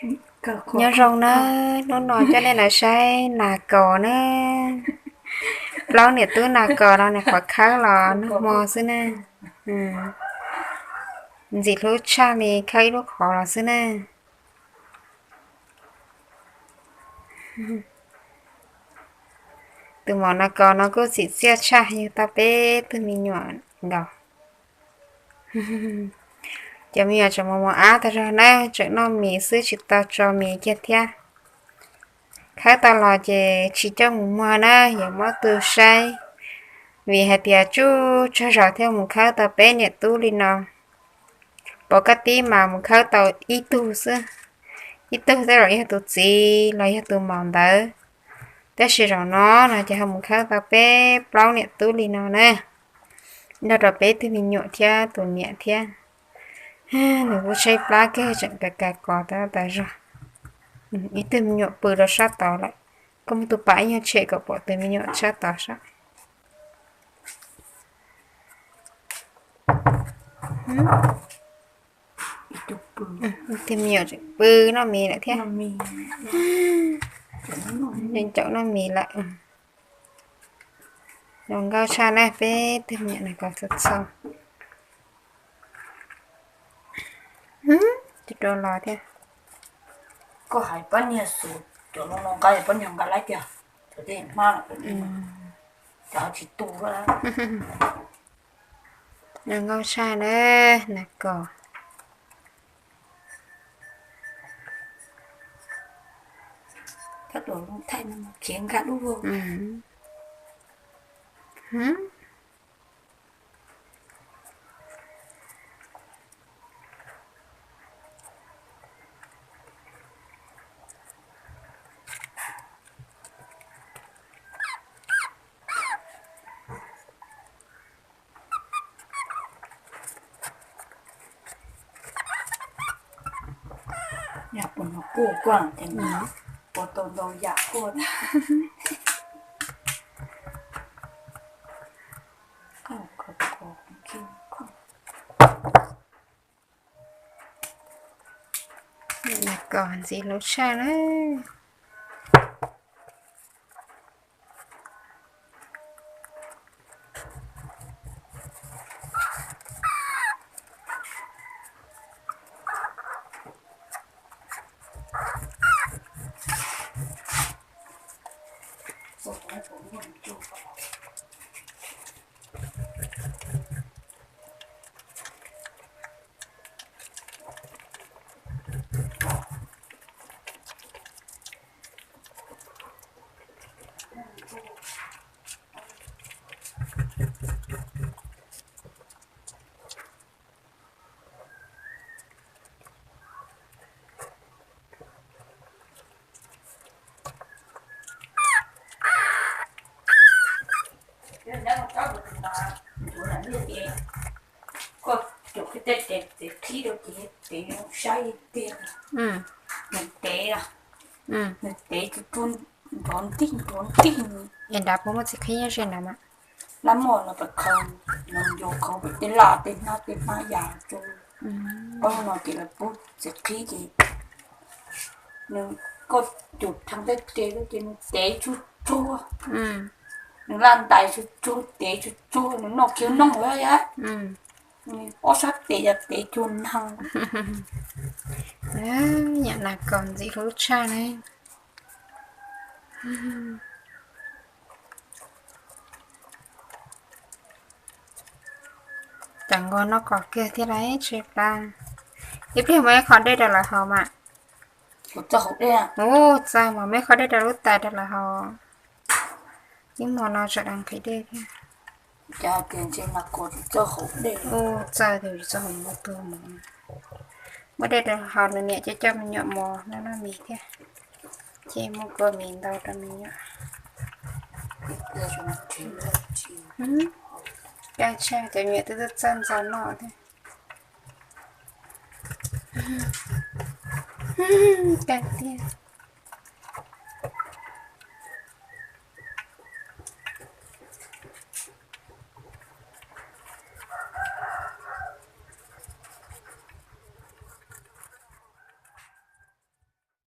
Nyob zoo na, hnub no coj nej los saib nas kos na. Plaub niam tub nas kos no nws qhuav khawb los nag hmo xwb na. Ntxim hlub tshaj li khawb ib lub qhov los xwb na. Tus maum nas kos no kuj txim txiaj tshaj yug tau peb tug me nyuam nkaus. Cov me nyuam tseem mus mus ab tag zog na, tseem noj mis xwb tsis tau tso mis kiag thiab. Khawb tau los ces tsis coj mus muag na, yuav muab tu saib, vim hais tias tsuj tsaug zog thiaj mus khawb tau peb niam tub li no. Pom kaj tib mas mus khawb tau ib tug xwb, ib tug tej zaum yog tus txiv los yog tus maum ntawd, tab sis zaum no no ces ho mus khawb tau peb plaub niam tub li no na, nrog rau peb tug me nyuam thiab tus niam thiab. Nws kuj tshaib plab kawg tseem ka ka kos tas tas zog. Ib tug me nyuam pw rau sab tod lawm, koj muab tus pas ib nyuag tshem kom pom tus me nyuam sab tod sab. Tus me nyuam tseem pw noj mis lawm thiab. Caum noj mis lawm. Zoo nkauj tshaj na peb tug me nyuam nas kos txho txho. Tus rau los thiab. Koj hais pab niag xus cov no no nqa pab niag nqa laib tiag, cov tej hmab, cov tsis tu. Zoo nkauj tshaj na nas kos. Kab tuam loo thaij no khiav nkag dub vog. Yog puas no quaj quaj ces puas tau ntau yam quaj. Nas kos ntxim hlub tshaj na. Koj cov tej txiv qhib rau ces tev saib tiag, nws tev, nws tev tsuj tsuag nrov ntij nrov ntij. Es nrad puas muaj txiv qhib nyob ze nrad mas? Lab muaj los pem khaws, los ncuav khaws pem tej laj tej hnab tej hnab yas tso. Ob no ces lawv pub txiv qhib ces nws, koj cus rhees tej tes ces nws tev tsuj tsuag, nws laj ntais tsuj tsuag tev tsuj tsuag, nws noj khiav noog lawm yam. Nws ob sab tes yam tev cuag neeg. Yam nas kos ntxim hlub tshaj ne. Cas nkaus noj kos kiag thiab lauj, tshaib plab. Ib pliag muab ib qho dej rau lawv haus mas. Ua txaug mas muab ib qho dej rau lub tais rau lawv haus. Ib hmo no tsam nqhis dej thiab. Ua txaug tus tsis txaug mov tuag mov. Muab dej rau haus, nws niam coj coj me nyuam mov noj noj mis thiab. Ces muab kua mis ntau rau me nyuam. Kaj tshaj cov me nyuam twb txawj ntxo noj thiab. Kaj tiag.